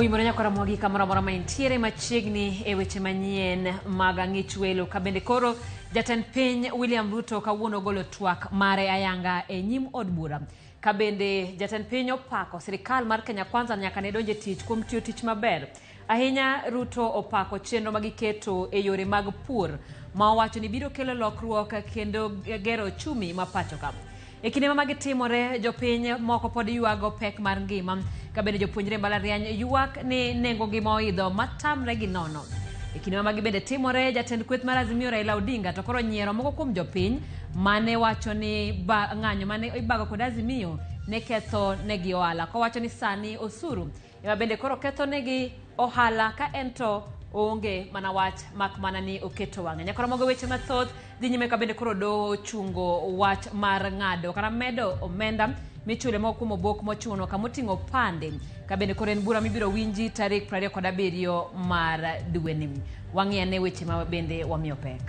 Oimore nyakora Ramogi kamoro amora ma intiere machiegni e weche manyien mag ang'ich welo ka bende koro jatend piny William Ruto kawuono ogolo twak mare ayanga e nyim od bura ka bende jatend piny opako sirikal mar Kenya Kwanza nyaka ne donje tich kuom tiyo tich maber ahinya. Ruto opako chenro ma giketo e yore mag pur ma owacho ni biro kelo lokruok kendo gero ochumi ma pacho ka. E kinde ma magi timore, jopiny moko pod ywago pek mar ngima, ka bende jopuonjre mbalariany ywak ni nengo ngima oidho matamre gi nono. E kinde ma magi bende timore, jatend kweth mar Azimio Raila Odinga to koro nyiero moko kuom jopiny mane wacho ni ba, ng'anyo mane ibago kod Azimio ne ketho negi ohala, kowacho ni sani osuru ema bende koro ketho negi ohala ka en to oonge mana wach mak mana ni oketo wang'e. Nyakoro mogo weche mathoth dhi nyime ka bende koro doho ochungo wach mar ng'ado kata medo omenda michule moko kuom obok mochuno kama oting'o pande ka bende koro en bura mibiro winji tarik 27 mar dweni. Wang'i ane weche ma bende wamiyo pek.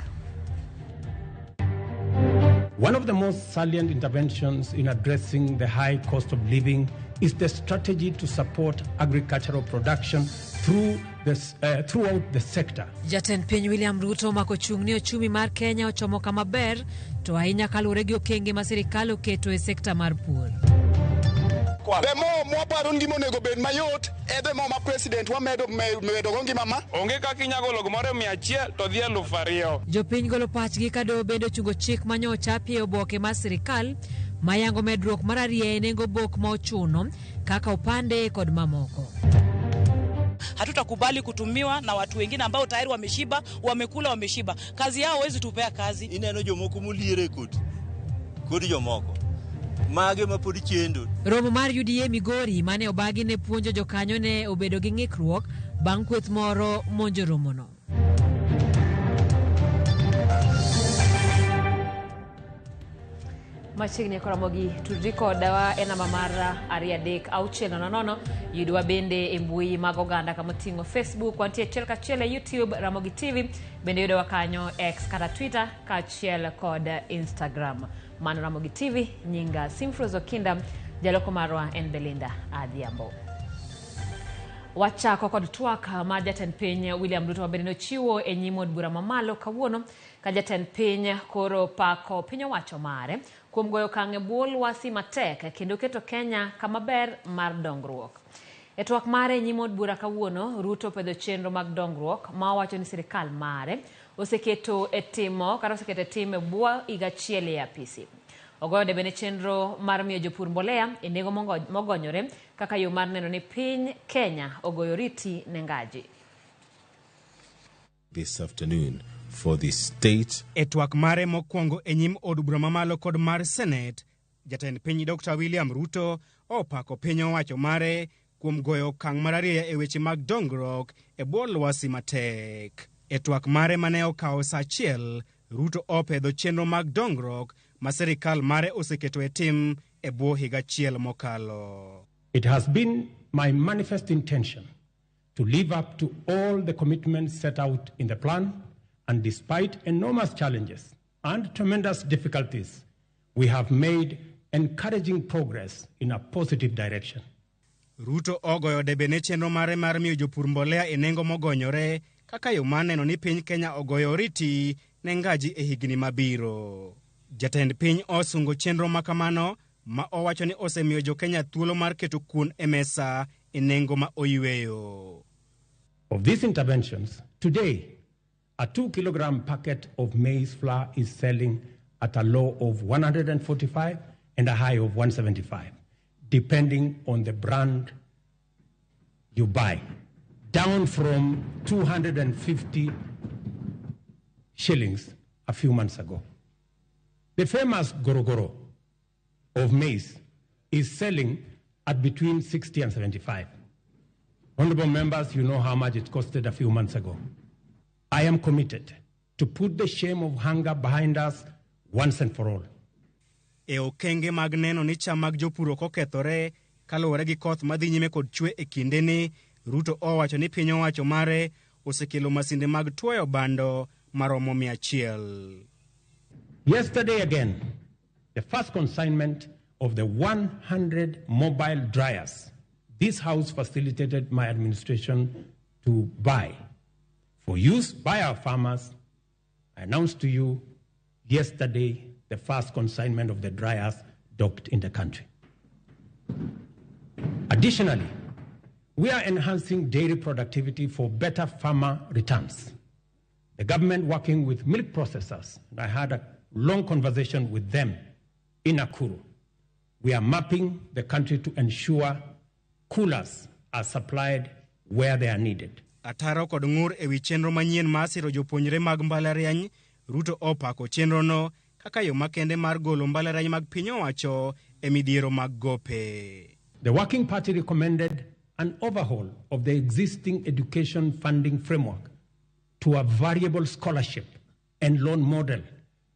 One of the most salient interventions in addressing the high cost of living is the strategy to support agricultural production throughout the sector. Jatend piny William Ruto omako chung' ni ochumi mar Kenya ochomo kama ber to ahinya kaluwore gi okenge ma sirikal oketo e sekta mar pur. The more mwaparo ni gima onego bed mayot e the more ma president wamedo medo go ngima ma Onge kaka inyalo golo gimoro e 100 to dhi 2000. Jopiny golo pachgi ka doho bende ochungo chik manyo ochapie e oboke mar sirikal mayango medruok mar arieya e nengo bok ma ochuno kaka opande kod mamoko. Hatutakubali kutumiwa na watu wengine ambao tayari wameshiba, wamekula, wameshiba. Kazi yao hawezi tupea kazi. Ineno jomoko moliere kod jomoko mage ma pod chendo. Romo mar UDA Migori mane obagi ne puonjo jokanyo ne obedo gi ng'ikruok bang' kweth moro monjo romono. Machiegni koromogi tudri kodawa e namba mar 23600. Yudwa bende e mbui mag oganda kamoting'o Facebook, wantie achiel kachiel e YouTube Ramogi TV, bende yudowa kanyo X kata Twitter kaachiel kod Instagram. Mano Ramogi TV, nyinga Simfros Okinda, jaloko marwa en Belinda Adhiambo. Wachako kod twak ma jatend piny William Ruto mabende nochiwo e nyim od bura mamalo kawuono ka jatend piny koro pako piny owacho mare kuom goyo okang' e bwo lwasi matek kendo keto Kenya kama ber mar dongruok. E twak mare e nyim od bura kawuono, Ruto opedho chenro mag dongruok ma owacho ni sirikal mare oseketo e timo kata oseketo e tim e bwo higa achiel e apisi. Ogoyo debe ne chenro mar miyo jopur mbolea e nengo mogonyore kaka yo mar neno ni piny Kenya ogoyo riti ne ngaji. This afternoon for the state E twak mare mokwongo e nyim od bura mamalo kod mar Senate, jatend piny Dr. William Ruto opako piny owacho mare kuom goyo okang' mararieya e weche mag dongruok e bwo lwasi matek. E twak mare mane okawo sa achiel, Ruto opedho chenro mag dongruok ma sirikal mare oseketo e tim e bwo higa achiel mokalo. It has been my manifest intention to live up to all the commitments set out in the plan, and despite enormous challenges and tremendous difficulties, we have made encouraging progress in a positive direction. Ruto ogoyo debe ne chenro mare mar miyo jopur mbolea e nengo mogonyore kaka yo mar neno ni piny Kenya ogoyo oriti ne ngaji e higni mabiro. Jatend piny osungo chenro ma kamano ma owacho ni osemiyo jo-Kenya thuolo mar keto kuon e mesa e nengo ma oyweyo. Of these interventions, today, a 2 kilogram packet of maize flour is selling at a low of 145 and a high of 175, depending on the brand you buy, down from 250 shillings a few months ago. The famous gorogoro of maize is selling at between 60 and 75. Honorable members, you know how much it costed a few months ago. I am committed to put the shame of hunger behind us once and for all. E okenge mag neno ni cham mag jopur ok okethore kaluwore gi koth madhi nyime kod chwe e kindeni, Ruto owacho ni piny owacho mare osekelo masinde mag tuoyo bando maromo 100. Yesterday again, the first consignment of the 100 mobile dryers. This House facilitated my administration to buy for use by our farmers. I announced to you yesterday the first consignment of the dryers docked in the country. Additionally, we are enhancing dairy productivity for better farmer returns. The government working with milk processors, and I had a long conversation with them in Nakuru. We are mapping the country to ensure coolers are supplied where they are needed. Ataro kod ng'ur ewi chenro manyien mar siro jopuonjre mag mbalariany, Ruto opako chenrono kaka yo makende mar golo mbalariany mag piny owacho e midhiero mag gope. The Working Party recommended an overhaul of the existing education funding framework to a variable scholarship and loan model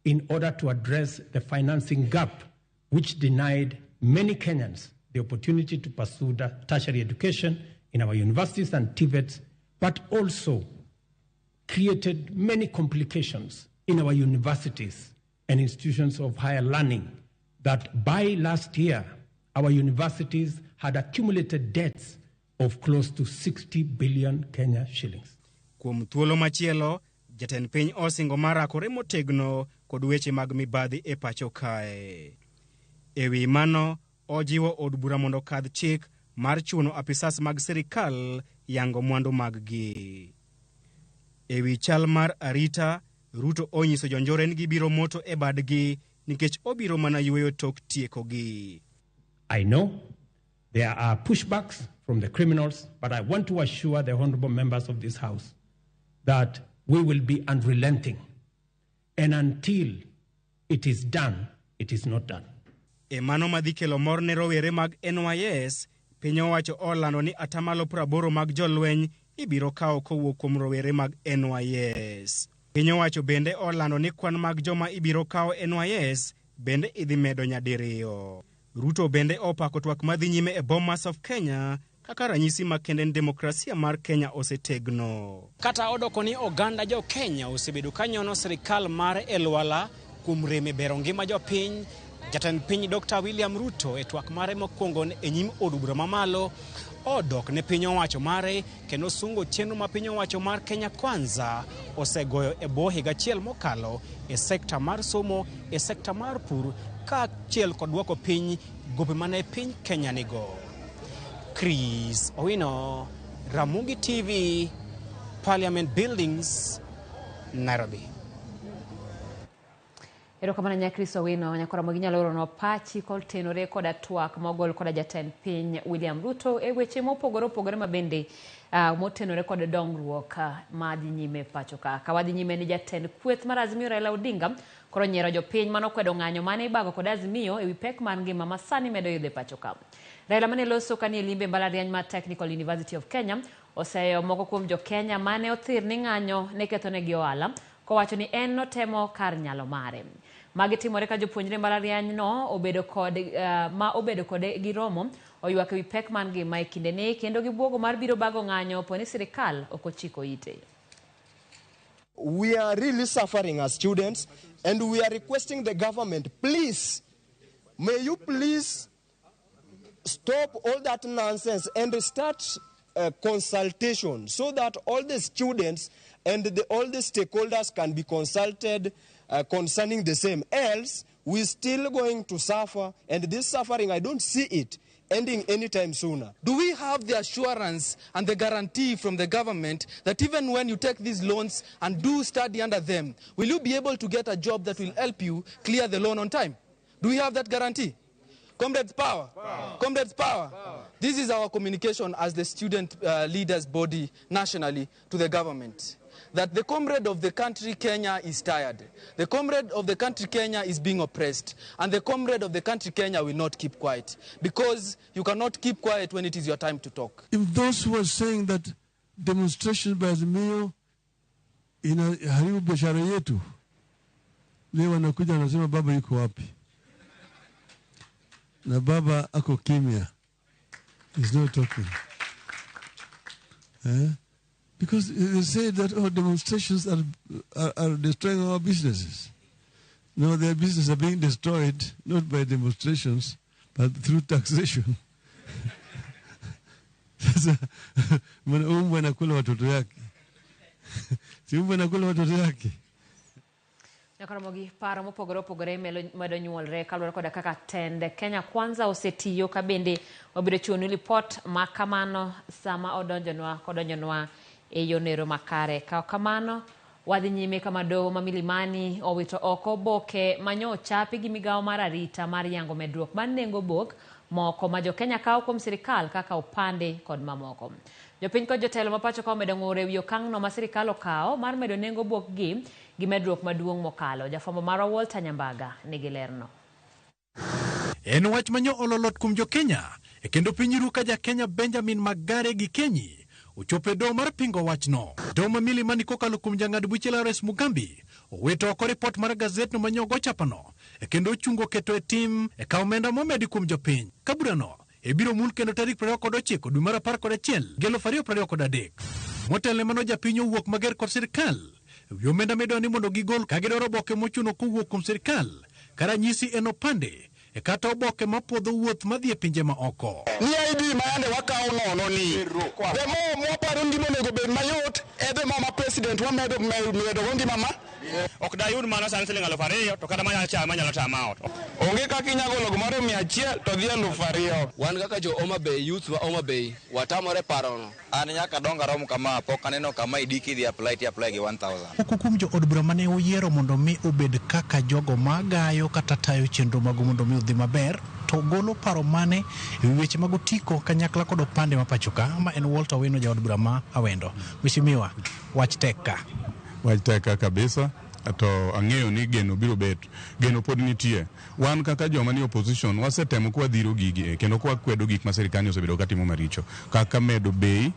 in order to address the financing gap which denied many Kenyans the opportunity to pursue tertiary education in our universities and TVETs, but also created many complications in our universities and institutions of higher learning that by last year, our universities had accumulated debts of close to 60 billion Kenya shillings. Kuom thuolo machielo, jatend piny osingo mar rakore motegno kod weche mag mibadhi e pacho kae. E wi mano, ojiwo od bura mondo okadh chik mar chuno apisas mag sirikal yango mwandu maggi. E wi chal mar arita, Ruto onyiso jonjore ni gibiro moto e badgi nikech obiro mana yweyo tok tiekogi. I know there are pushbacks from the criminals, but I want to assure the honorable members of this House that we will be unrelenting. And until it is done, it is not done. E mano madhi kelo mor ne rowere mag NYS, piny owacho olando ni atamalo 80 mag jolweny ibiro kawo kowuok kuom rowere mag NYS. Piny owacho bende olando ni kwan mag joma ibiro kawo NYS bende idhi medo nyadiriyo. Ruto bende opako twak madhi nyime e Bomas of Kenya kaka ranyisi makende ni demokrasia mar Kenya osetegno. Kata odoko ni oganda jo Kenya osebedo ka nyono sirikal mar Elwala kuom rem e bero ngima jopiny, jatend piny Dr. William Ruto e twak mare mokwongo e nyim od bura mamalo odok ne piny owacho mare kendo sungo chenro ma piny owacho mar Kenya Kwanza osegoyo e bwo higa achiel mokalo e sekta mar somo, e sekta mar pur kaachiel kod duoko piny gope mane piny Kenya nigo. Chris Owino, Ramogi TV, Parliament Buildings, Nairobi. Erokamano nya Chris Owino, nyakora mogi nyalo orono pachi kotenore koda twak mogol koda jatend piny William Ruto e weche mopogore opogore mabende motenore kod dongruok madhi nyime pacho ka. Ka wadhi nyime ni jatend kweth mar Azimio Raila Odinga koro nyiero jopiny manokwedo ng'anyo mane ibago kod Azimio ewi pek mar ngima ma sani medo idho e pacho ka. Raila mane loso kanie limbe mbalariany mar Technical University of Kenya oseyo moko kuom jo Kenya mane othir ni ng'anyo ne kethonegi ohala kowacho ni en notemo kar nyalo mare. Magi timore ka jopuonjre mbalariany no obedo kod ma obedo kode gi romo oywak ewi pek mar ngima e kindeni kendo gi buogo mar biro bago ng'anyo po ni sirikal ok ochiko ite. We are really suffering as students, and we are requesting the government, please, may you please stop all that nonsense and start consultation so that all the students and all the stakeholders can be consulted concerning the same. Else, we're still going to suffer, and this suffering, I don't see it ending anytime sooner. Do we have the assurance and the guarantee from the government that even when you take these loans and do study under them, will you be able to get a job that will help you clear the loan on time? Do we have that guarantee? Comrades, power. Power. Comrades, power. Power. This is our communication as the student leaders body nationally to the government. That the comrade of the country Kenya is tired. The comrade of the country Kenya is being oppressed. And the comrade of the country Kenya will not keep quiet. Because you cannot keep quiet when it is your time to talk. If those who are saying that demonstration by Azimio inaharibu biashara yetu, leo wanakuja wanasema baba yuko wapi? Na baba ako kimya. He's not talking. Eh? Because they say that, oh, demonstrations are destroying our businesses. No, their businesses are being destroyed, not by demonstrations, but through taxation. Sasa umbwa anakula watoto yake. Si umbwa anakula watoto yake. Nyakaramogi paro mopogore opogore medo nyuolre kaluwore koda kaka tend Kenya Kwanza osetiyo ka bende wabiro chiwonu lipot ma kamano sama odonjonwa kodonjonwa e yonero makare. Ka kamano wadhi nyime kama doho ma Milimani owito oko oboke manyo ochapi gi migawo mar arita mar yango medruok mar nengo bok moko ma jokenya kawo kuom sirikal kaka opande kod mamoko. Jopiny kod jotelo ma pacho ka omedo ng'ur ewi okang'no ma sirikal okawo mar medo nengo bok gi medruok maduong' mokalo. Jafwambo marwa Walter Nyambaga nigi lerno. En wach manyo ololot kuom jokenya e kendo piny ru ka jakenya Benjamin Magare gi Kenyi ochopo e doho mar pingo wachno. Doho ma Milimani kokalo kuom jang'ad buche Lawrence Mugambi owito oko ripot mar gazetno manyo ogo chapano e kendo ochungo keto e tim e kawo omenda momedi kuom jopiny. Ka burano ibiro mul kendo tarik 29 dwe mar 11 2023. Motelo mano japiny owuok mager kod sirikal wi omenda midwaro ni mondo gigol ka gidwaro oboke mochuno kowuok kuom sirikal ka ranyisi en opande e kata oboke mapuodho wuoth madhi e pinje ma oko. Ni ID ma yande wakawo nono ni the more mwaparo ngima onego bed mayot e the more ma president wamedo medo go ngima ma ok dayud mano sani siling 2000 to kata manyalo chame anyalo tama ot. Onge kaka inyalo golo gimoro 100 to dhi 2000. Wan kaka jo Homa Bay, youth ma Homa Bay, watamore parono. An nyaka donga rom kama pok aneno kama ID kidhi apply ti apply gi 1000. Moko kuom jo od bura mane oyiero mondo mi obed kaka jogo magayo kata tayo chenro mago mondo mi odhi maber to golo paro mane e wi weche mag otiko kanyakla kod opande ma pacho ka ma en Walter Owino jaod bura ma Awendo. Mheshimiwa, wach tek ka. Wach tek ka kabisa to ang'eyo ni geno biro bet, geno pod nitie. Wan kaka joma ni opposition wasetemo kwa dhiro gigi kendo kwa kwedo gik ma sirikal osebedo katimo maricho kaka medo bei,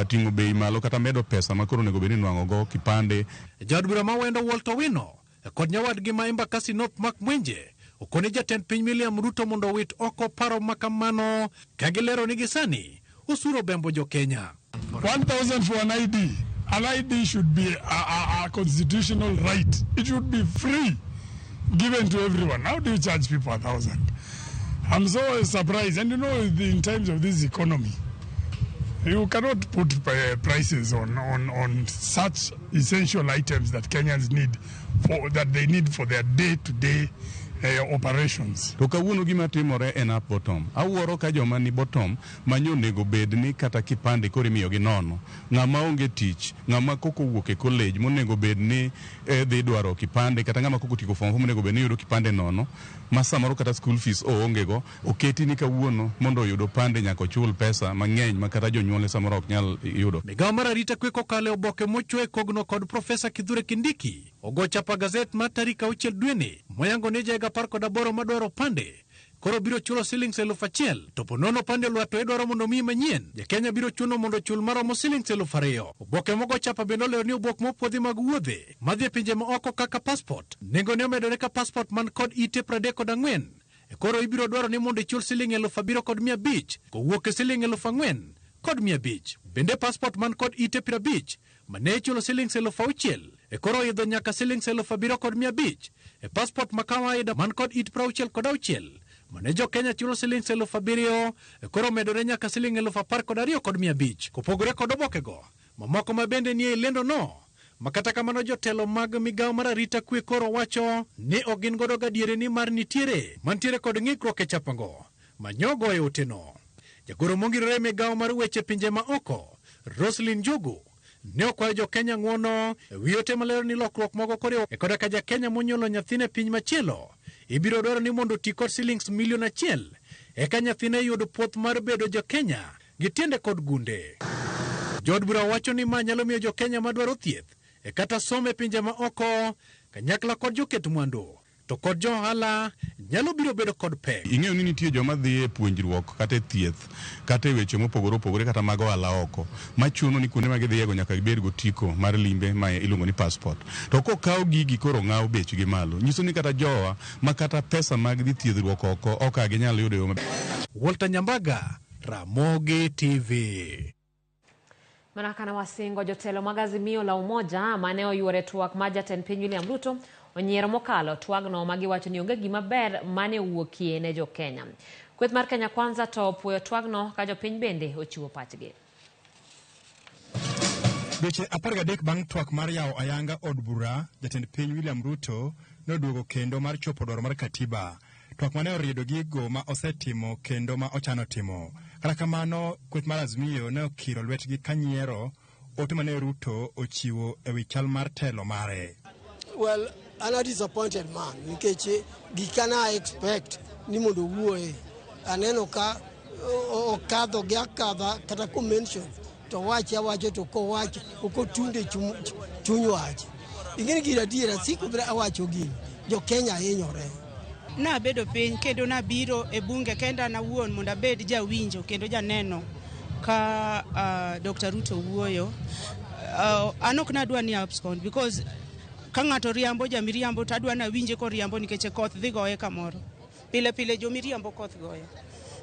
ting'o bei malo kata medo pesa ma koro onego bed ni nwang'o go kipande. Jaod bura ma Awendo Walter Owino kod nyawadgi ma Embakasi North Mark Mwenje okone jatend piny William Ruto mondo owit oko paro makamano ka gilero ni gisani osuru obembo jo Kenya. 1000 for an ID. An ID should be a constitutional right. It should be free, given to everyone. How do you charge people 1,000? I'm so surprised. And you know, in times of this economy, you cannot put prices on such essential items that Kenyans need, that they need for their day-to-day operations. To kawuono gima timore en up bottom. Awuoro ka joma ni bottom manyo onego bed ni kata kipande koro imiyogi nono. Ng'ama onge tich, ng'ama koko owuok e college monego bed ni dhi dwaro kipande kata ng'ama koko otieko form 4 monego bed ni yudo kipande nono ma samoro kata school fees oonge go oketi ni kawuono mondo oyud opande nyaka ochul pesa mang'eny ma kata jonyuolne samoro ok nyal yudo. Migawo mar arita kwe kokalo e oboke mochwe kogno kod Profesa Kithure Kindiki ogo chapa gazet mar tarik 6 dweni moyango ni jahiga 18 madwaro opande koro biro chulo silings 1000 to ponono opande olwar to idwaro mondo omiyi manyien jakenya biro chuno mondo ochul maromo silings 2000. Oboke mogo chapa bende olero ni obok mopuodhi mag wuodhe madhi e pinje ma oko kaka passport nengone omedore ka passport man kod ite 34 e koro ibiro dwaro ni mondo ichul siling 7500 kowuok e siling 4500. Bende passport man kod ite 50 mane ichulo silings 6000 e koro idho nyaka silings 7500. E passport ma kawaida man kod it 66 mane jo Kenya chulo silings 7000 e koro medore nyaka siling 12500. Kopogore kod obokego mamoko ma bende nie lendo no ma kata kamano jotelo mag migawo mar arita kwe koro wacho ni ok gin godo gadieri ni mar nitiere mantiere kod ng'ikruok e chapango manyogo e oteno. Jagoro mongirore e migawo mar weche pinje ma oko Roslyn Njogu ne okwayo jo Kenya ng'uono e wi ote malero ni lokruok moko koriwo e koda ka jakenya monyuolo nyathine e piny machielo ibiro dwaro ni mondo oti kod silings milion 1 eka nyathine yud puoth mar bedo jakenya gi tiende kod gunde. Jood bura wacho ni ma nyalo miyo jokenya madwaro thieth e kata somo e pinje ma oko kanyakla kod joket mwandu to kod jo ohala nyalo biro bedo kod pek. Ing'eyo ni nitie joma dhi e puonjruok kata e thieth kata e weche mopogore opogore kata mag ohala oko machuno ni kuonde ma gidhiyego nyaka gibed gotiko mar limbe ma iluongo ni passport. To kokaw gigi koro ng'aw bechgi malo nyiso ni kata jowa ma kata pesa mag dhi thiedhruok oko ok ginyal yudo e yo maber. Walter Nyambaga, Ramogi TV. Mana kana wasingo jotelo mag Azimio la Umoja mane oyuore twak mar jatend piny William Ruto onyiero mokalo twagno magiwacho ni onge gima ber mane owuokie ne jo Kenya. Kweth mar Kenya Kwanza to opuoyo twagno ka jopiny bende ochiwo pachgi. Dweche 13 bang' twak mar yawo ayanga od bura, jatend piny William Ruto noduogo kendo mar chopo dwaro mar katiba. Twak mane oriedo gigo ma osetimo kendo ma ochano timo. Kata kamano, kweth mar Azimio ne okiro lwetgi ka nyiero ote mane Ruto ochiwo e wi chal mar telo mare. Well, an a disappointed man nikech gika na expect ni mondo owuoye. Aneno ka okadho gi akadha kata ko mention to wache awacho to kowacho ok otunde chuny wach. Ing'eni gir adiera siko biro awacho gini, jo Kenya hinyore. Nabedo piny kendo nabiro e bunge kenda an awuon mondo abed jawinjo kendo janeno ka Dr. Ruto wuoyo. An ok nadwa ni abscond because ka ng'ato riambo jamiriambo to adwa nawinje koriambo nikech koth dhi goye kamoro. Pile pile jomiriambo koth goyo.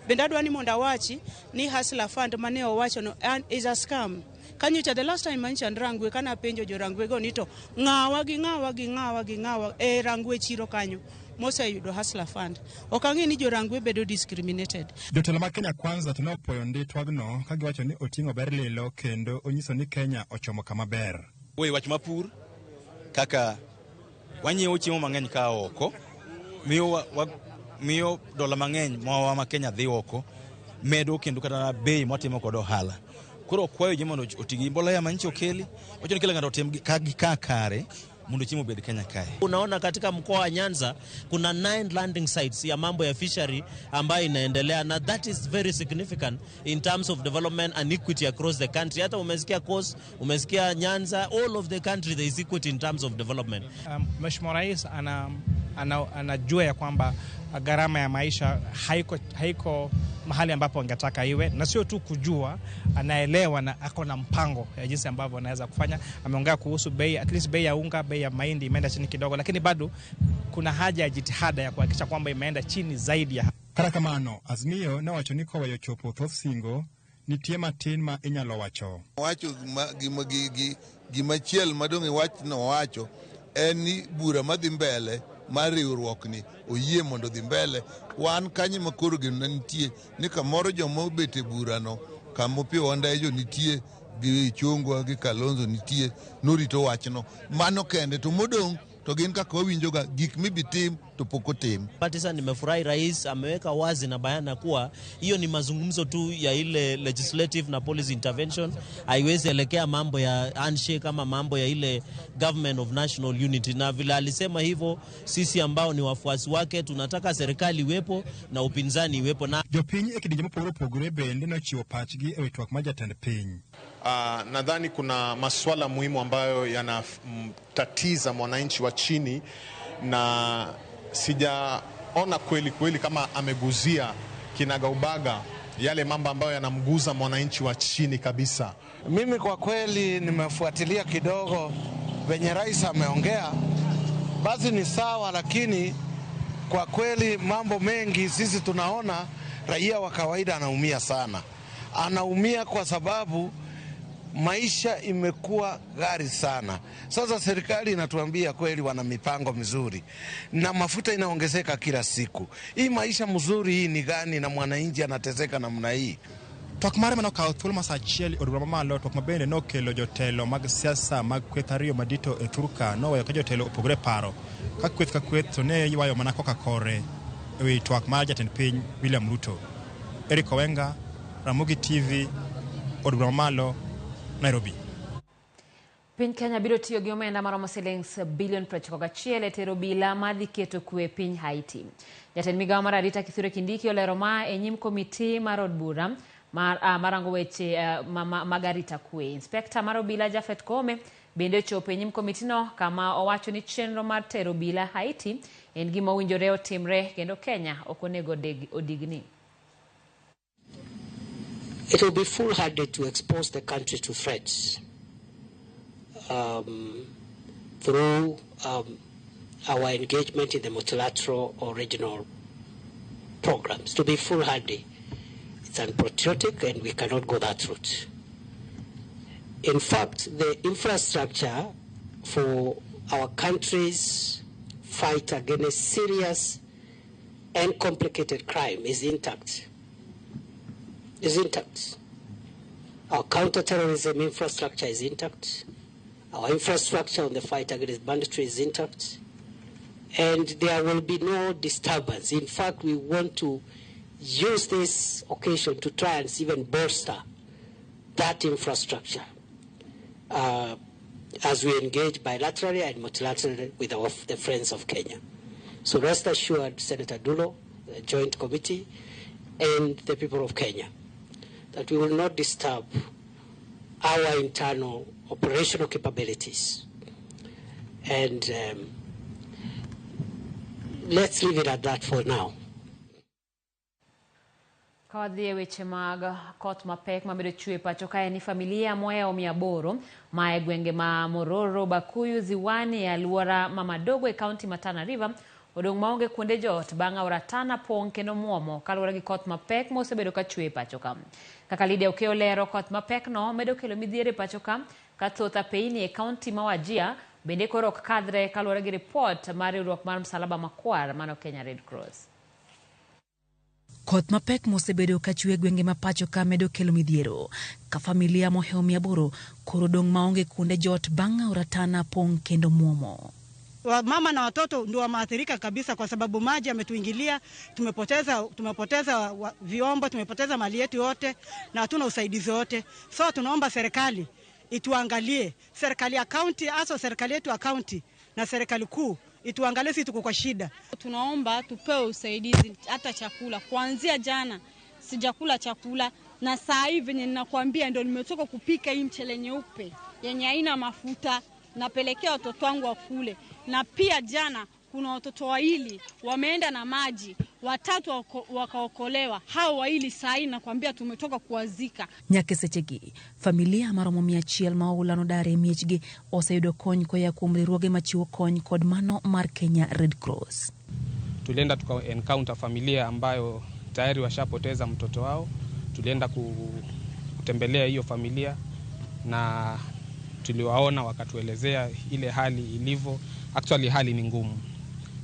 Bende adwa ni mondo awachi ni Hustler Fund mane owacho no is a scam. Kanyocha the last time mancha an Rangwe kana penjo jo Rangwe go ni to ng'awa gi ng'awa gi ng'awa gi ng'awa e Rangwe chiro kanyo moseyudo Hustler Fund. Ok ang'e ni jo Rangwe bedo discriminated. Jotelo mag Kenya Kwanza to ne opuoyo ndi twagno ka giwacho ni oting'o ber lilo kendo onyiso ni Kenya ochomo kama ber. Owe wach mapur kaka wanyiewo chiemo mang'eny ka oko miyo dola mang'eny mawa ma Kenya dhi oko medo kendo kata bei mwatimo kod ohala. Koro kwayo ji mondo oti gi mbolea manyicho okeli, wacho ni kila ng'ato otim gi ka kare mondo chiemo obed Kenya kae. Unaona katika mkoa wa Nyanza kuna 9 landing sites ya mambo ya fishery ambayo inaendelea, na that is very significant in terms of development and equity across the country. Hata umesikia Coast, umesikia Nyanza, all of the country there is equity in terms of development. Mheshimiwa Rais anajua ya kwamba gharama ya maisha haiko mahali ambapo angetaka iwe, na sio tu kujua, anaelewa na ako na mpango ya jinsi ambavyo anaweza kufanya. Ameongea kuhusu bei, at least bei ya unga, bei ya mahindi imeenda chini kidogo, lakini bado kuna haja ya jitihada ya kuhakikisha kwamba imeenda chini zaidi ya. Kata kamano, Azimio nowacho ni koweyo chopo thoth singo nitie matin ma inyalo wacho. Wacho gimachiel madong' e wachno wacho en ni bura madhi mbele mar riwruokni oyie mondo dhi mbele. Wan kanyo ma koro geno nitie ni kamoro joma obet e burano kama Opiyo Wandayi nitie gi Ichung'wa gi Kalonzo nitie norito wachno. Mano kende to modong' to gin kaka wawinjoga gik mibitim to pok otim. Sasa nimefurahi rais ameweka wazi na bayana kuwa hiyo ni mazungumzo tu ya ile legislative na policy intervention, haiwezi elekea mambo ya handshake ama mambo ya ile government of national unity. Na vile alisema hivyo, sisi ambao ni wafuasi wake tunataka serikali iwepo na upinzani iwepo. Na jopiny e kidienje mopogore opogore bende nochiwo pachgi e wi twak mar jatend piny. Nadhani kuna masuala muhimu ambayo yanamtatiza mwananchi wa chini, na sijaona kweli kweli kama ameguzia kinagaubaga yale mambo ambayo yanamguza mwananchi wa chini kabisa. Mimi kwa kweli nimefuatilia kidogo venye rais ameongea, basi ni sawa, lakini kwa kweli mambo mengi sisi tunaona raia wa kawaida anaumia sana. Anaumia kwa sababu maisha imekuwa ghali sana. Sasa serikali inatuambia kweli wana mipango mizuri na mafuta inaongezeka kila siku. Hii maisha mzuri hii ni gani na mwananchi anateseka namna hii? Twak mare manokawo thuolo ma saa achiel e od bura mamalo, twak mabende nokelo jotelo mag siasa mag kweth ariyo madito e thurka noweyo ka jotelo opogore paro ka kweth ka kweth to ne ywayo mana koka kore e wi twak mar jatend piny William Ruto. Eric Owenga, Ramogi TV, od bura mamalo, Nairobi. Piny Kenya biro tiyo gi omenda maromo silings bilion 91 e tero obila madhi keto kwe e piny Haiti. Jatend migawo mar arita Kithure Kindiki olero ma e nyim komiti mar od bura marango weche mag arita kwe. Inspekta mar obila Japhet Koome bende ochopo e nyim komitino kama owacho ni chenro mar tero obila Haiti en gima owinjore otimre kendo Kenya ok onego odigni. It will be foolhardy to expose the country to threats through our engagement in the multilateral or regional programs. To be foolhardy, it's unpatriotic and we cannot go that route. In fact, the infrastructure for our country's fight against serious and complicated crime is intact. Is intact. Our counterterrorism infrastructure is intact. Our infrastructure on the fight against banditry is intact. And there will be no disturbance. In fact, we want to use this occasion to try and even bolster that infrastructure as we engage bilaterally and multilaterally with the friends of Kenya. So rest assured, Senator Dulo, the Joint Committee, and the people of Kenya, that we will not disturb our internal operational capabilities. And let's leave it at that for now. Ka wadhi e weche mag koth mapek mamedo chwe pacho kae ni familia mohewo 800 ma e gwenge ma Mororo, Bakuyu, Ziwani e aluora ma Madogo e kaunti ma Tana River odong' maonge kuonde joot bang' aora Tana pong' kendo muomo kaluwore gi koth mapek mosebedo ka chwe e pacho ka. Kaka Lydia Okeyo lero, koth mapek no medo kelo midhiero e pacho ka thoth apeyni e kaunti ma Wajir bende koro ok kadhre kaluwore gi ripot mar riwruok mar Msalaba Makwar mano Kenya Red Cross. Koth mapek mosebedo ka chwe gwenge ma pacho ka medo kelo midhiero ka familia mohewo 800 koro dong' maonge kuonde joot bang' aora Tana pong' kendo muomo. Mama na watoto ndio wameathirika kabisa, kwa sababu maji yametuingilia, tumepoteza vyombo, tumepoteza mali yetu yote na hatuna usaidizi wote. So tunaomba serikali ituangalie, serikali ya county, hasa serikali yetu ya county na serikali kuu ituangalie, sisi tuko kwa shida. Tunaomba tupewe usaidizi, hata chakula. Kuanzia jana sijakula chakula, na saa hivi ninakwambia ndio nimetoka kupika hii mchele nyeupe yenye haina mafuta, napelekea watoto wangu wakule. Na pia jana kuna watoto wawili wameenda na maji, watatu wakaokolewa. Hao wawili saa hii nakwambia tumetoka kuwazika. Nyaka sechegi, familia maromo 100 ma oula nodar e miechgi oseyudo kony koa kuom riwruoge machiwo kony kod mano mar Kenya Red Cross. Tulienda tuka encounter familia ambayo tayari washapoteza mtoto wao. Tulienda kutembelea hiyo familia na tuliwaona wakatuelezea ile hali ilivyo. Actually hali ni ngumu.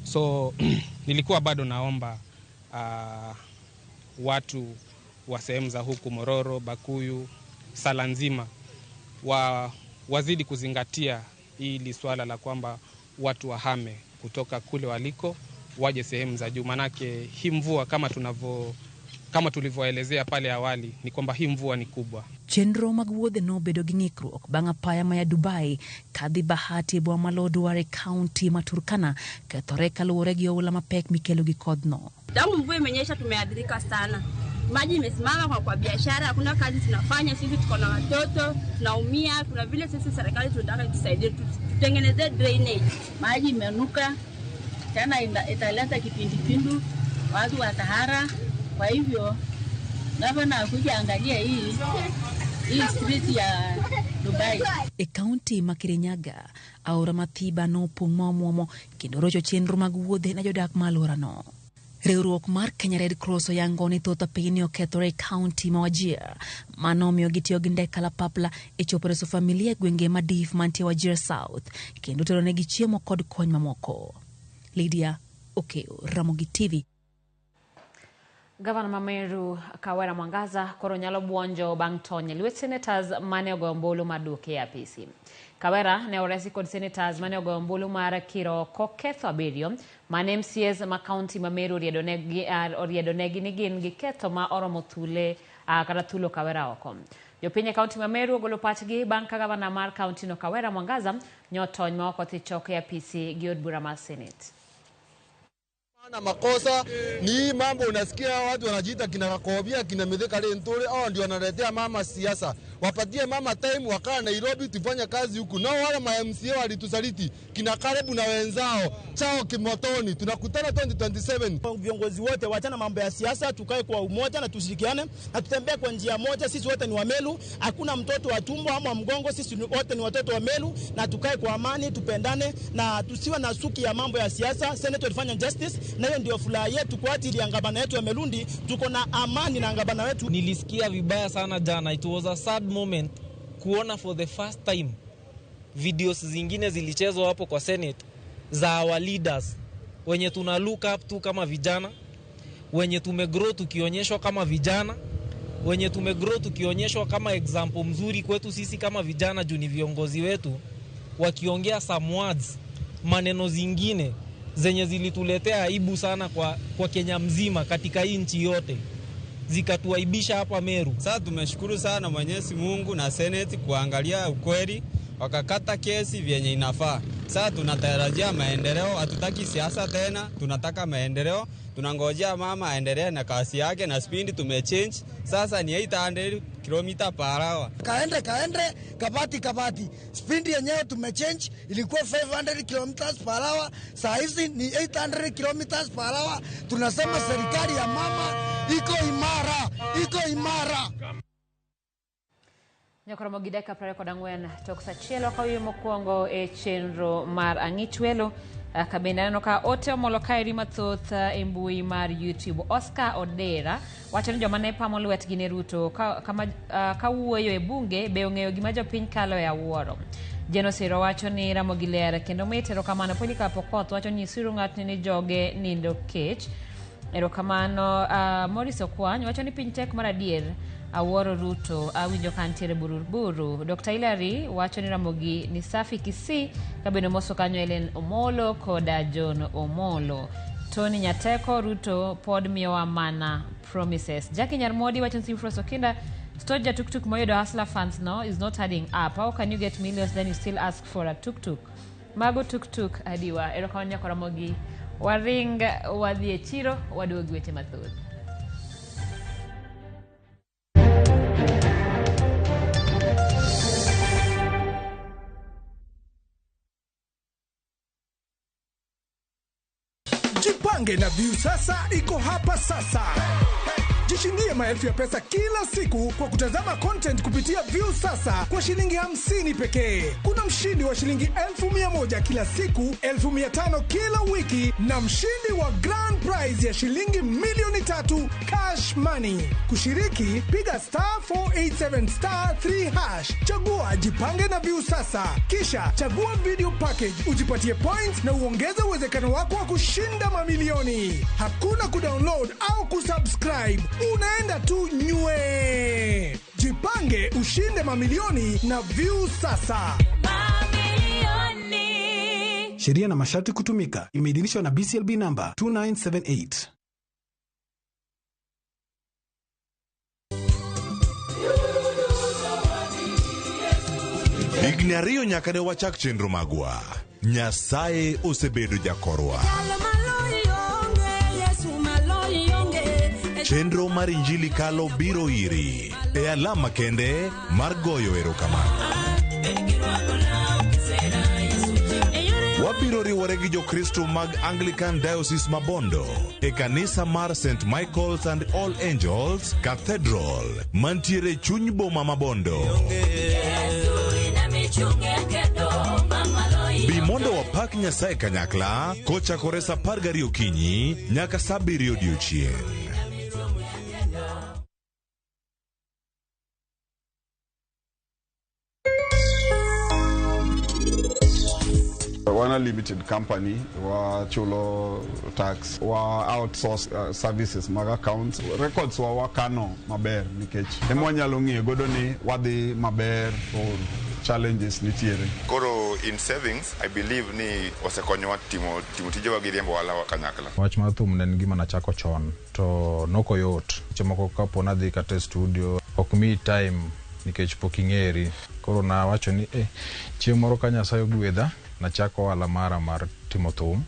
So nilikuwa bado naomba watu wa sehemu za huku Mororo, Bakuyu, Sala nzima wazidi kuzingatia hili swala la kwamba watu wahame kutoka kule waliko waje sehemu za juu. Manake hii mvua kama tulivyoelezea pale awali ni kwamba hii mvua ni kubwa. Chenro mag wuodhe nobedo gi ng'ikruok bang' apaya maya Dubai kadhi Bahati e boma ma Lodwar e kaunti ma Turkana kethore kaluwore gi oula mapek mikelo gi kodhno. Tangu mvua imenyesha tumeathirika sana. Maji imesimama kwa biashara, hakuna kazi tunafanya, sisi tuko na watoto, tunaumia. Kuna vile sisi serikali tunataka itusaidie, tutengeneze drainage. Maji imenuka, tena italeta kipindupindu, watu watahara. Kwa hivyo gavana akuja angalia hii street ya Dubai. E kaunti ma Kirinyaga, aora ma Thiba nopong' ma omuomo kendo rocho chenro mag wuodhe ne jodak ma alworano. Riwruok mar Kenya Red Cross oyango ni thoth apeyni okethore e kaunti ma Wajir. Mano omiyo gitiyo gi ndek kalapapla e chopo reso familia e gwenge ma Dif mantie Wajir South kendo teronegi chiemo kod kony mamoko. Lydia Okeyo, Ramogi TV. Gavana ma Meru Kawera Mwangaza koro nyalo buonjo bang' tony e lwet senators mane ogoyo ombulu mar duoke e apisi. Kawera ne oresi kod senators mane ogoyo ombulu mar kiro oko ketho 7 mane MCAs ma kaunti ma Meru oriedonegi ni gin gi ketho ma oromo thule kata thulo Kawera oko. Jopiny e kaunti ma Meru ogolo pachgi bang' ka gavana mar kaunti no Kawera Mwangaza nyotony ma ok odhi chok e apisi gi od bura mar Senate. Na makosa ni mambo unasikia watu wanajiita kina Kakobia, kina Mithika Linturi, hao ndio wanaletea mama siasa. Wapatie mama time wakaa Nairobi tufanye kazi huku. Nao wale ma MCA walitusaliti kina Karibu na wenzao chao kimotoni. Tunakutana 2027. Viongozi wote waachana mambo ya siasa, tukae kwa umoja na tushirikiane na tutembee kwa njia moja. Sisi wote ni Wamelu, hakuna mtoto wa tumbo ama mgongo, sisi wote ni watoto wa Melu, na tukae kwa amani, tupendane na tusiwe na suki ya mambo ya siasa. Senator alifanya justice, na hiyo ndio furaha yetu kwa ajili ya ngabana yetu ya Melundi. Tuko na amani na ngabana wetu. Nilisikia vibaya sana jana. It was a sad moment kuona for the first time videos zingine zilichezwa hapo kwa Senate za our leaders wenye tuna look up tu kama vijana, wenye tumegrow tukionyeshwa kama vijana, wenye tumegrow tukionyeshwa kama example mzuri kwetu sisi kama vijana, juu ni viongozi wetu, wakiongea some words, maneno zingine zenye zilituletea aibu sana kwa Kenya mzima, katika hii nchi yote, zikatuaibisha hapa Meru. Sasa tumeshukuru sana Mwenyezi Mungu na Senate kuangalia ukweli, wakakata kesi vyenye inafaa. Sasa tunatarajia maendeleo, hatutaki siasa tena, tunataka maendeleo. Tunangojea mama aendelee na kasi yake na spindi tumechange. Sasa ni 800 km per hour. Kaende kaende, kabati kabati. Spindi yenyewe tumechange, ilikuwa 500 km per hour, saa hizi ni 800 km per hour. Tunasema serikali ya mama iko imara, iko imara. Nyakoromo gi dakika 24 tok sa achiel ka mokwongo e chenro mar Ang'ich Welo. Ka bende aneno ka ote omolo kaeri mathoth e mbui mar YouTube. Oscar Odera wacho ni joma ne pamo lwetgi ne Ruto ka wuoyo e bunge be ong'eyo gima jopiny kalo e awuoro. Jeno Siro wacho ni Ramogi ler kendo mit. Erokamano. Polycarp Okoth wacho ni nyisuru ng'atni ni joge nindo kech. Erokamano. Maurice Okwany wacho ni piny tek mar adier, awuoro Ruto, awinjo ka ntiere buruburu. Dr. Hilary wacho ni Ramogi ni safi Kisii, ka bende omoso kanyo Ellen Omolo koda John Omolo. Tony Nyateko, Ruto pod miyowa mana promises. Jackie Nyarmodi wacho ni Simfros Okinda Stoja tuk-tuk moyudo Hustler funds no is not adding up. How can you get millions then you still ask for a tuk-tuk? Mago tuk-tuk adiwa. Erokamano nyakoromogi. Waring wadhi e chiro waduogi weche mathoth. Jipange na Viusasa iko hapa sasa. Jishindie maelfu ya pesa kila siku kwa kutazama content kupitia Viusasa kwa shilingi 50 pekee. Kuna mshindi wa shilingi 100,000 kila siku, 500,000 kila wiki na mshindi wa grand prize ya shilingi 3,000,000 cash money. Kushiriki, piga star 487 star 3 hash, chagua Jipange na Viusasa, kisha chagua video package, ujipatie points na uongeze uwezekano wako wa kushinda mamilioni. Hakuna kudownload au kusubscribe, unaenda tu nywe. Jipange ushinde mamilioni na Viusasa. Sheria na masharti kutumika. Imeidhinishwa na BCLB namba 2978. Higni 2 nyaka ne wachak chenro magwa. Nyasaye osebedo jakorwa. Chenro mar Injili Kalo biro iri e alama kende mar goyo erokamano. Wabiro riwore gi Jokristo mag Anglican Diocese Mabondo e kanisa mar St. Michael's and All Angels Cathedral mantiere chuny boma Mabondo. Bi mondo wapak Nyasaye kanyakla kochakore sa 12 okinyi nyaka sa 7 odiochieng'. Wan a limited company, wachulo tax, wa outsource services mag accounts. Records wa wakano maber nikech ema wanyalo ng'iyo godo ni wadhi maber or challenges nitiere. Koro in savings, I believe ni osekonyowa timo tijewa gi riembo ohala wa kanyakla. Wach mar thum ne en gima nachako chon to nokoyot. Seche moko kapo nadhi kata e studio ok miyi time nikech pok ing'eri. Koro nawacho ni eh, chieng' moro ka Nyasaye ogwedha, nachako ohala mara mar timo thum.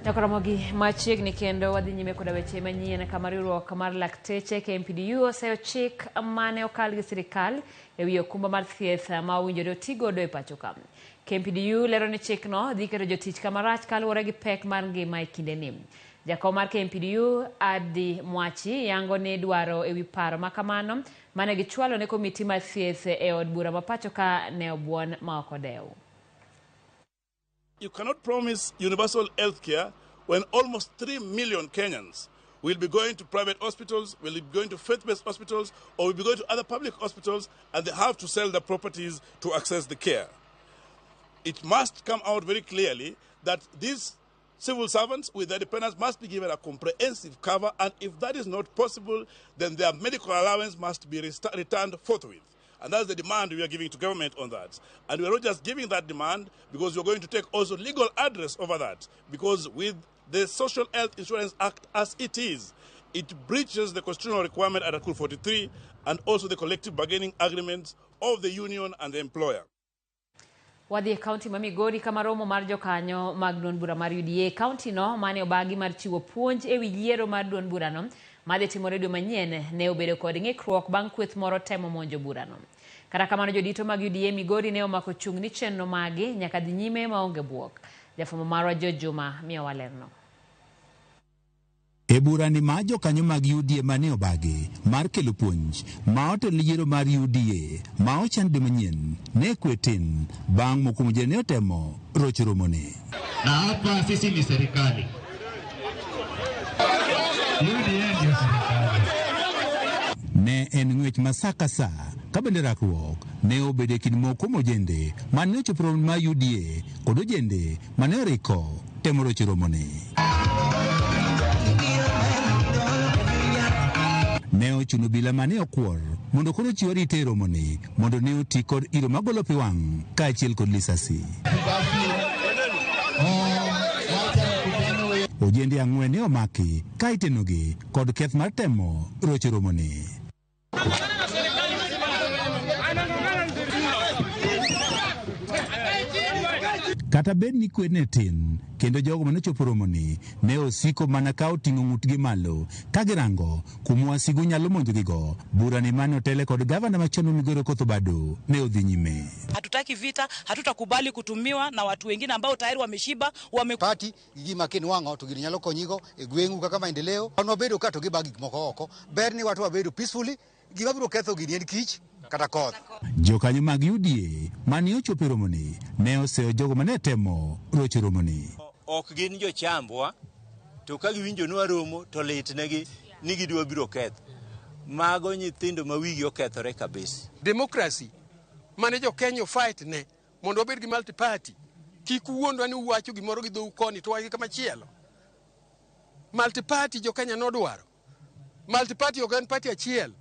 Nyakoromogi machiegni kendo wadhi nyime koda weche manyien kama riwruok mar lakteche KMPDU oseyo chik mane okal gi sirikal e wi okumba mar thieth ma owinjore otigodo e pacho ka. KMPDU lero ni chikno dhi keto jotich kama rach kaluwore gi pek mar ngima e kindeni. Jakom mar KMPDU Adi Mwachi yango ni dwaro e wi paro ma kamano mane gichwalo ne komiti mar thieth e od bura ma pacho ka ne obuon ma ok odew. You cannot promise universal health care when almost 3 million Kenyans will be going to private hospitals, will be going to faith-based hospitals, or will be going to other public hospitals, and they have to sell their properties to access the care. It must come out very clearly that these civil servants with their dependents must be given a comprehensive cover, and if that is not possible, then their medical allowance must be returned forthwith. And that's the demand we are giving to government on that. And we are not just giving that demand because we are going to take also legal address over that, because with the Social Health Insurance Act as it is, it breaches the constitutional requirement at Article 43 and also the collective bargaining agreements of the union and the employer. Wadhi e kaunti ma Migori kama romo mar jokanyo mag duond bura mar UDA kaunti no mane obagi mar chiwo puonj ewi yiero mar duond burano madhi timore dwe manyien ne obedo kod ng'ikruok bang' kweth moro temo monjo burano. Kata kamano jodito mag UDA Migori ne omako chung' ni chenro magi nyaka dhi nyime maonge buok. Jafwambo marwa George Juma miyowa lerno. E burani ma jokanyo mag UDA mane obagi mar kelo puonj ma otelo ne yiero mar UDA ma ochan dwe manyien ne kwe tin bang' mokwongo ne otemo rocho romone. Na hapa sisi ni serikali. UDA ndio serikali. Ne en ng'wech ma sa ka sa ka bende rakruok ne obedo e kind moko kuom ojende mane ochopo romo mar UDA kod ojende mane oriko temo rocho romone. Ne ochuno obila mane okwor mondo koro ochiw arita e romoni mondo ne oti kod iro magolo pi wang' kaachiel kod lisasi. Ojende ang'wen ne omaki ka itenogi kod keth mar temo rocho romoni. Kata bed ni kwe ne tin, kendo jogo mane ochopo romoni ne osiko mana ka oting'o ng'utgi malo ka girango kuma wasigu nyalo monjogigo. Burani mane otele kod gavana machon ma Migori Okoth Obado ne odhi nyime. Hatutaki vita, hatutakubali kutumiwa na watu wengine ambao tayari wameshiba, Party gima kinwang'o to gini nyalo konyigo e gweng'u kaka maendeleo. Wan wabedo ka to giba gik moko oko. Ber ni watu wabedo peacefully, gima biro ketho gini en kich kata koth. Jokanyo mag UDA mane ochopo e romoni ne oseyo jogo mane temo rocho romoni. Ok gin jochambwa, to ka giwinjo ni waromo to litnegi ni gidwa biro ketho. Mago nyithindo ma wigi okethore kabisa. Democracy mane jo Kenya fight ne mondo wabed gi multi party. Kik uwuondwa ni uwacho gimoro gi dhou koni to wagi kamachielo. Multi party jo Kenya nodwaro. Multi party ok en party achiel.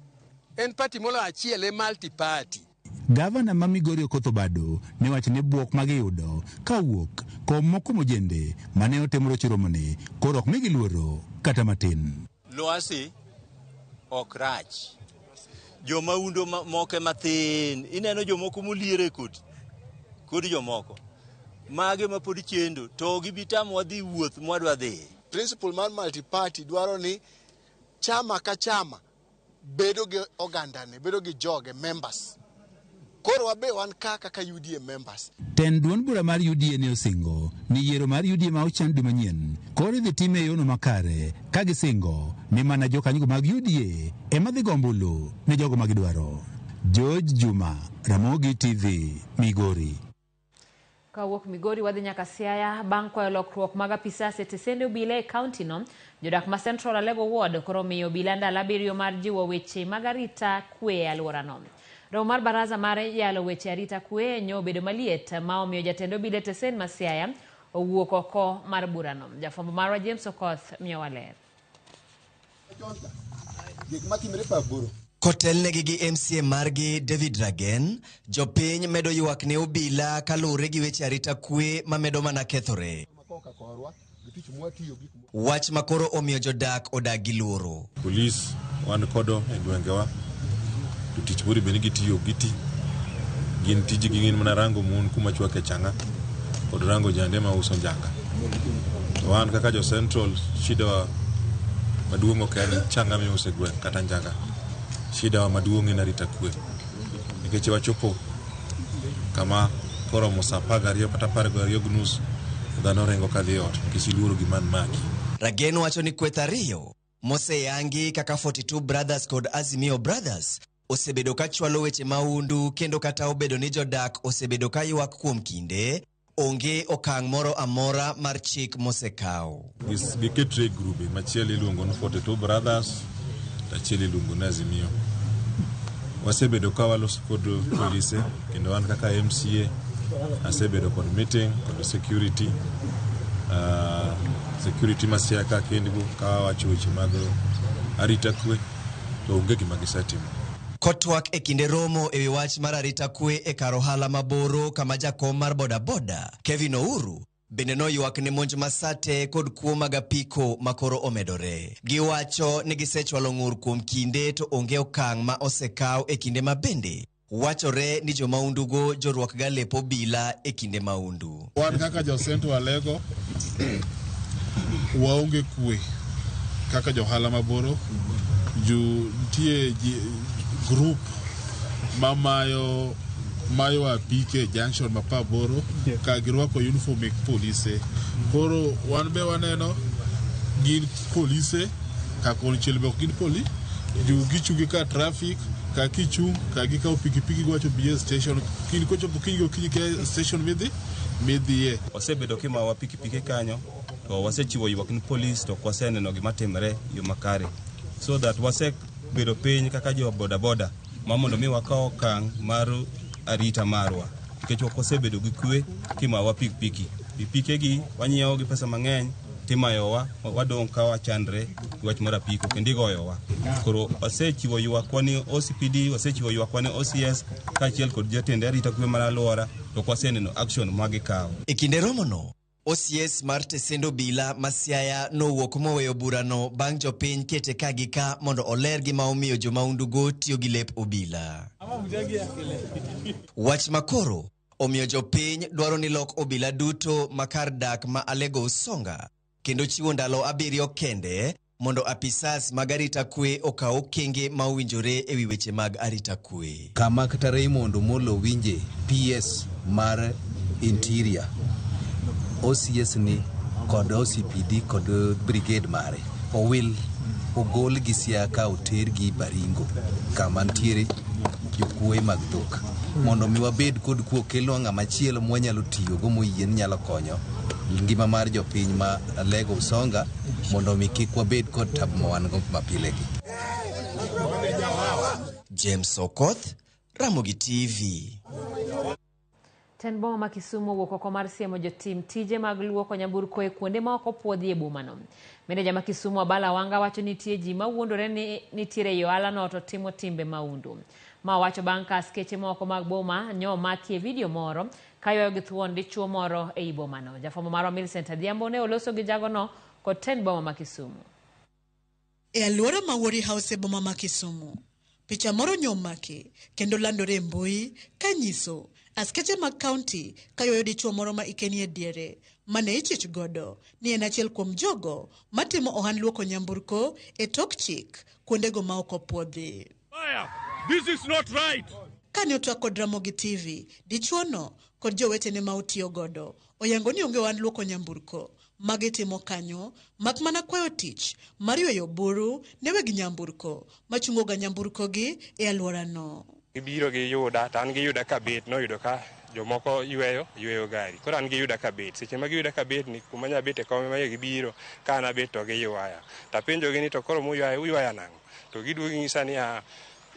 En party molo achiel e multi party. Gavana ma Migori Okoth Obado ne wacho ni buok magiyudo kawuok kuom moko kuom ojende mane otemo rocho romoni koro ok migi luoro kata matin. Lwasi ok rach. Joma undo moke mathin, ineno jomoko moliere kod jomoko. Mage ma pod chendo to gibitamo wadhi wuoth mwadwa dhi. Principle mar multi party dwaro ni chama ka chama bedo gi ogandane, bedo gi joge members. Koro wabe wan kaka UDA members. Tend duond bura mar UDA ne osingo ni yiero mar UDA ma ochan dwe manyien koro idhi time e yono makare ka gisingo ni mana jokanyogo mag UDA ema dhi go ombulu ne jogo ma gidwaro. George Juma, Ramogi TV, Migori. Kawuok Migori wadhi nyaka Siaya bang' kwayo lokruok mag apisas e tesende obila e kaunti no. Jodak ma Central Alego Ward koro miyo obila ndalo 7 mar jiwo weche mag arita kwe e alworano. Romo mar baraza mar yalo weche arita kwe nyo obedo maliet ma omiyo jatend obila e tesen ma Siaya owuok oko mar burano. Jafwambo marwa James Okoth miyowa ler. Kotelnegi gi MCA margi David Ragen, jopiny medo ywak ne obila kaluwore gi weche arita kwe mamedo mana kethore. Wach makoro omiyo jodak odak gi luoro. Polis wan kodo e gwengewa, to tich moro bende gitiyo giti. Gin tijgi gin mana rango mon kuma chwake chang'a kod rango jande ma uso njanga. To wan kaka jo Central, shida wa maduong' ok en chang'a miuso e gweng' kata njaga. Shida wa maduong' en arita kwe. Nikech wachopo kama koromo saa 12 kata 12:30 dhano ringo kadhi ot nikech iluoro gima maki. Ragen wacho ni kweth ariyo moseyangi kaka 42 Brothers kod Azimio Brothers osebedo ka chwalo weche mahundu kendo kata obedo ni jodak osebedo ka ywak kuom kinde, onge okang' moro amora mar chik mosekaw. Giketre e grube, machielo iluongo ni 42 Brothers, achiel iluongo ni Azimio. Wasebedo ka waloso kod polise kendo an kaka MCA asebedo kod meeting kod security security ma Siaya ka kendgo ka wawacho weche mag arita kwe to onge gima gisetimo. Kotwak e kinde romo ewi wach mar arita kwe e kar ohala maboro kama jakom mar bodaboda Kevin Ouru bende noywak ne monj masate kod kuo mag apiko makoro omedore. Giwacho ni gisechwalo ng'ur kuom kinde to onge okang' ma osekaw e kinde ma bende wachore ni jomaundugo jorwakga lep obila e kinde maundu. Wan kaka jo-Central Alego waonge kwe kaka johala maboro ju nitie group mamayo mayo apike junction ma Paboro ka girwako uniform mek polise. Koro wan be waneno gin polise ka konchiel be ok gin poli ju gichungi ka traffic ka kichung' ka gikawo pikipiki giwacho bi e station kin kochopo kiny gokinyi ke station midhiye. Wasebedo kimawa pikipiki kanyo to wasechiwo ywak ni polis to ok waseneno gima timre yo makare so that wasebedo piny kaka jo bodaboda ma mondo mi wakaw okang' mar arita marwa nikech ok wasebedo gi kwe kimawa pikipiki. Pikipikegi wanyiewo gi pesa mang'eny timayowa wadong' ka wachandre gi wach mar apiko kendo igoyowa. Koro wasechiwo ywakwa ni OCPD, wasechiwo ywakwa ni OCS kaachiel kod jotend arita kwe mar alwora to ok waseneno action ma gikawo. E kinde romono, OCS mar tesend obila ma Siaya nowuok moweyo burano bang' jopiny kete ka gi ka mondo oler gima omiyo jomaundugo tiyo gi lep obila. Wach makoro omiyo jopiny dwaro ni lok obila duto ma kar dak ma Alego Usonga kendo chiwo ndalo 7 kende mondo apisas mag arita kwe okaw okenge ma owinjore ewi weche mag arita kwe. Kama kata Raymond Omolo winje PS mar Interior, OCS ni kod OCPD kod brigade mare owil ogol gi Siaya ka oter gi Baringo kama nitiere jokuoye mag dhok mondo mi wabed kod kwe okelnwa ng'ama chielo mwanyalo tiyogo moyie ni nyalo konyo ngima mar jopiny ma Alego Usonga mondo mi kik wabed kod tabu ma wan go mapilegi. James Okoth, Ramogi TV. Tend boma ma Kisumu owuok oko mar siemo jotim tije mag luoko nyamburko e kuonde ma ok opuodhi e bomano. Meneja ma Kisumu Abala Wanga wacho ni nitie ji mawuondore ni nitiere e ohalano to timo timbe maundu. Ma owacho bang' ka askeche moko mag boma nyo omaki e vidio moro kaywayo gi thuon dichuo moro ei bomano. Jafwambo marwa Millicent Adhiambo ne oloso gi jagono kod tend boma ma Kisumu. E alwora ma Wuori House e boma ma Kisumu, picha moro nyomaki kendo landore e mbui kanyiso askeche mag kaunti kaywayo dichuo moro ma ike nie diere mane ichich godo ni en achiel kuom jogo matimo ohand luoko nyamburko e tok chik kuondego ma ok opuodhi. This is not right. Kane otwak kod Ramogi TV, dichuono kod jowetene ma otiyo godo oyango ni onge ohand luoko nyamburko magitimo kanyo mak mana kwayo tich mar yweyo buru ne weg nyamburko machungo ga nyamburko gi e alworano. Gibiro giyuda to an giyuda kabet noyudo ka jomoko yweyo gari. Koro an giyuda kabet. Seche ma giyuda kabet ni kuma anya bet e kom ema gibiro ka an abet to giywaya. Tapenjogi ni to koro muywaya uywaya nang'o? To giduogo ginyisa ni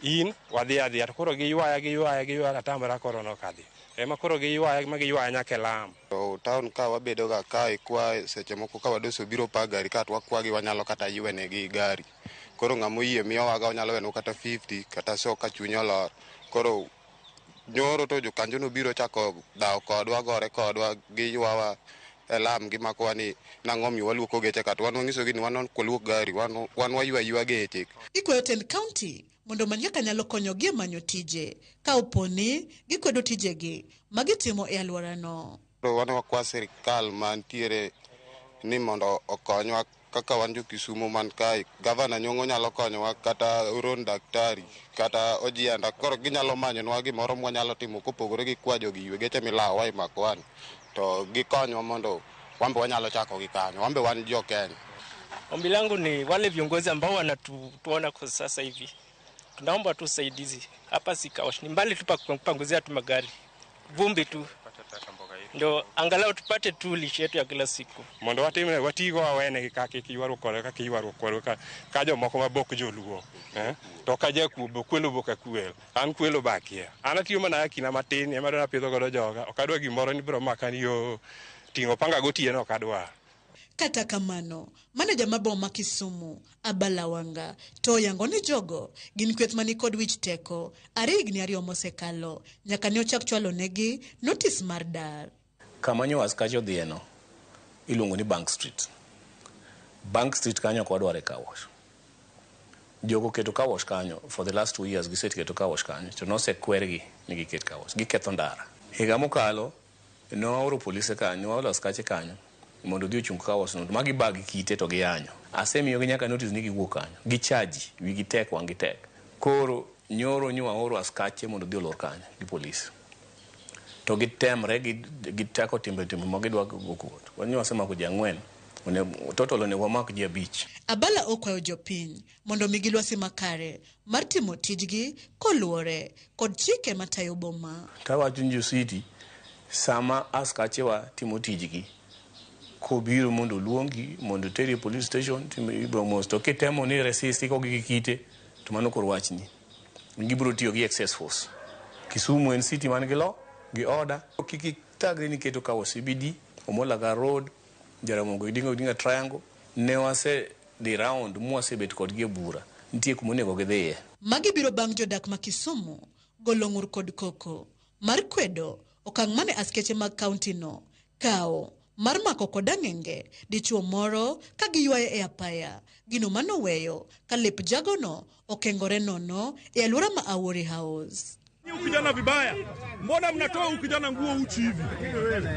in wadhi adhiya. To koro giywaya atamra koro nokadhi. Ema koro giywaya ma giywaya nyaka e lam. To town ka wabedo ga kae kwa seche moko ka wadoso biro pa gari ka to wakwagi wanyalo kata ywenegi gari. Koro ng'ama oyie miyowaga onyalo wenwa kata 50 kata so ka chuny olor. Koro nyoro to jokanjo nobiro chako dhaw kodwa gore kodwa giywawa e lam gimakowa ni nang'o omiyo waluoko geche ka to wan wanyisogi ni wan ok waluok gari wan waywa ywa geche. Ikwayo tend kaunti mondo omany kaka nyalo konyogi e manyo tije ka opo ni gikwedo tijegi magitimo e alworano. Wan wakwa sirikal mantiere ni mondo okonywa kaka wan jo Kisumu man kae. Gavana Nyong'o nyalo konyowa kata Ron Daktari kata Ojienda. Koro ginyalo manyonwa gimoro mwanyalo timo kopogore gi kwa jogi ywe geche milawowa e Makwani. To gikonywa mondo wan be wanyalo chako gi kanyo. Wan be wan jo Kenya. Ombi langu ni wale viongozi ambao wanatuona kwa sasa hivi. Tunaomba tu usaidizi. Hapa si kawash, ni mbali tu pa kupanguzia tu magari. Vumbi tu. Ndio angalau tupate tu lishe yetu ya kila siku. Mondo watimne watigo wawenegi ka kik ywaruok kodwa kaka iywaruok kodwa ka jomoko ma bok joluo. To ka jakuo be kwelo bok akwel. An kwelo be akia. An atiyo mana akina matin ema adwa napidho godo joga. Ok adwa gimoro ni biro maka ni yo ting'o panga gotieno ok adwa. Kata kamano, maneja ma boma ma Kisumu, Abala Wanga, to oyango ni jogo gin kweth manikod wich teko are higni 2 mosekalo nyaka ne ochak chwalo negi notis mar dar. Kama nyo askache odhiyeno iluongo ni Bank Street. Bank Street kanyo ok wadware car wash. Jogo keto car wash kanyo for the last 2 years giseketo car wash kanyo to nosekwergi ni giket car wash. Giketho ndara. Higa mokalo ne waoro polise kanyo, ne waoro askache kanyo mondo odhi ochung car wash no. Ma gibag kite to giyanyo. Asemiyogi nyaka notice ni giwuok kanyo. Gichaji, wigi tek, wang' gi tek. Koro nyoro nyo waoro askache mondo odhi olor kanyo gi polisi. To gitemre, gitako timbe timbe ma gidwa go kuot. Wan nyo wasemako ji 4, total onego wamak ji 5. Abala okwayo jopiny mondo omigi lwasi makare mar timo tijgi koluwore kod chike matayo boma. Tawacho ni jo city, sama askachewa timo tijgi, kobiro mondo oluongi, mondo oteri e police station, ibiro mos. To kitemo ni resist ikogi gi kite, to mano koro wachni. Gibiro tiyo gi excess force. Kisumu en city man gi law, gi order. Kik ithagri ni keto kawo CBD, Omolaga Road, Jaramogi Oginga Odinga Triangle. Ne wase dhi round mwasebet kodgi e bura. Nitie kuma onego gidhiye. Magi biro bang' jodak ma Kisumu golo ng'ur kod koko mar kwedo okang' mane askeche mag kaunti no kawo mar mako kod ang'enge dichuo moro ka giywaye e apaya, gino manoweyo ka lep jagono okengore nono e alwora ma Awori House. Kijana vibaya, mbona mnatoa huyu kijana nguo uchi hivi?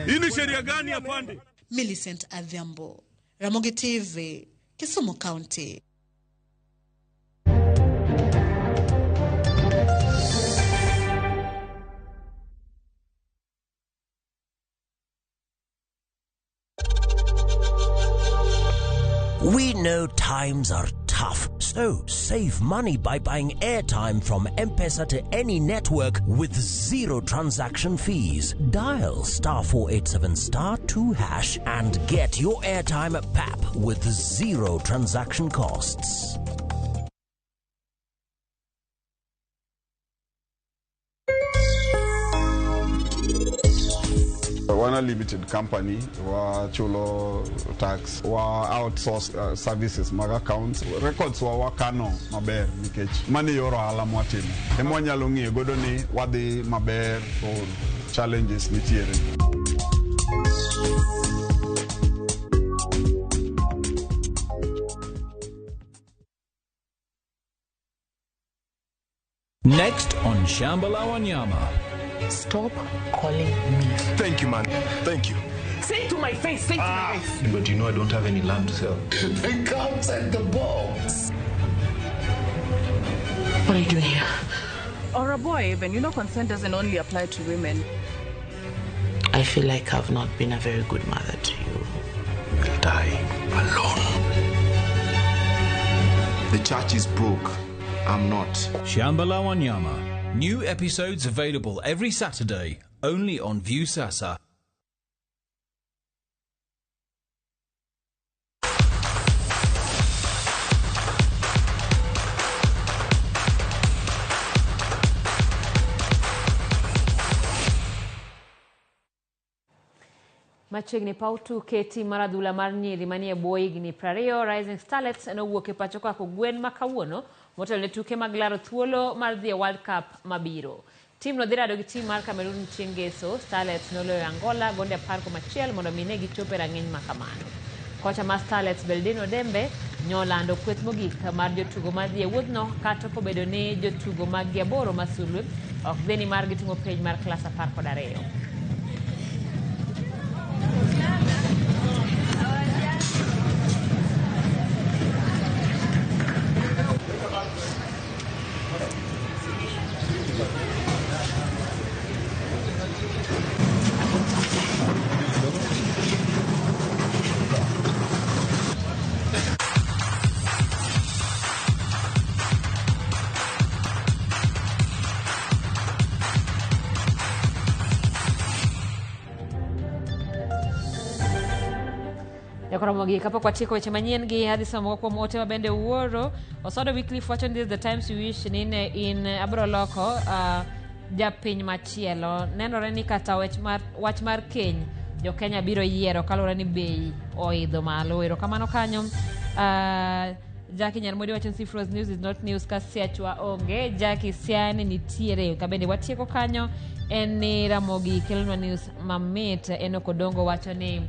Hii ni sheria gani afande? Millicent Adhiambo, Ramogi TV, Kisumu County. We know times are tough, so save money by buying airtime from M-Pesa to any network with 0 transaction fees. Dial *487 *2# and get your airtime at PAP with 0 transaction costs. Wan a limited company, wa chulo tax, wa outsource services mag accounts, records wa wakano maber nikech mano e yor ohala mwatimo. Ema wanyalo ng'iyo godo ni wadhi maber or challenges nitiere. Next on Shamba La Wanyama. Stop calling me. Thank you, man. Thank you. Say it to my face. Say it to my face. But you know I don't have any land to sell. They can't take the bombs. What are you doing here? Or a boy even. You know consent doesn't only apply to women. I feel like I've not been a very good mother to you. We'll die alone. The church is broke. I'm not. Shamba La Wanyama. New episodes available every Saturday, only on Viusasa. Machiegni paw tuke tim mar adhula mar nyiri manie bwo higni 20 Rising Starlets nowuok e pacho ka kogwen ma kawuono motelo ne tuke mag laro thuolo mar dhi e World Cup mabiro. Timno dhi rado gi tim mar Cameroon chieng' ngeso. Starlets noloyo Angola gonde 11 mondo mi ne gichop e rang'iny ma kamano. Kocha mar Starlets Beldino Dembe nyolando kweth mogik mar jotugo madhi e wuodhno kata kobedo ni jotugo mag gi 8 ma sulwe ok dhi ni mar gitimo penj mar klas 12. Jakoromogi kapok watieko weche manyien gi adhi somo moko kuom ote ma bende wuoro. Osodo Wycliffe wacho ni this is the times you wish ni ne in abro loko japiny machielo. Nenore ni kata wach mar, wach mar keny jo Kenya biro yiero kaluwore ni bei oidho malo. Erokamano kanyo. Jackie Nyarmodi wacho ni Cifros news is not news ka siachwa onge. Jackie Siaya ni nitiere. Ka bende watieko kanyo en ni Ramogi kelonwa news mamit. Enoch Odongo wacho ni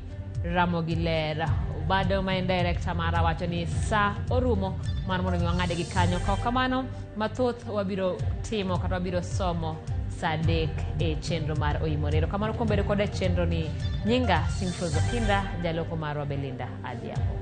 Ramogi ler. Obado ma en director mara wacho ni sa orumo mar mondo mi wang'ade gi kanyo. Kaok kamano mathoth wabiro timo kata wabiro somo sa 3 e chenro mar Oimore. Erokamano kuom bedo koda e chenro ni. Nyinga Simfros Okinda, jaloko marwa Belinda Adhiambo.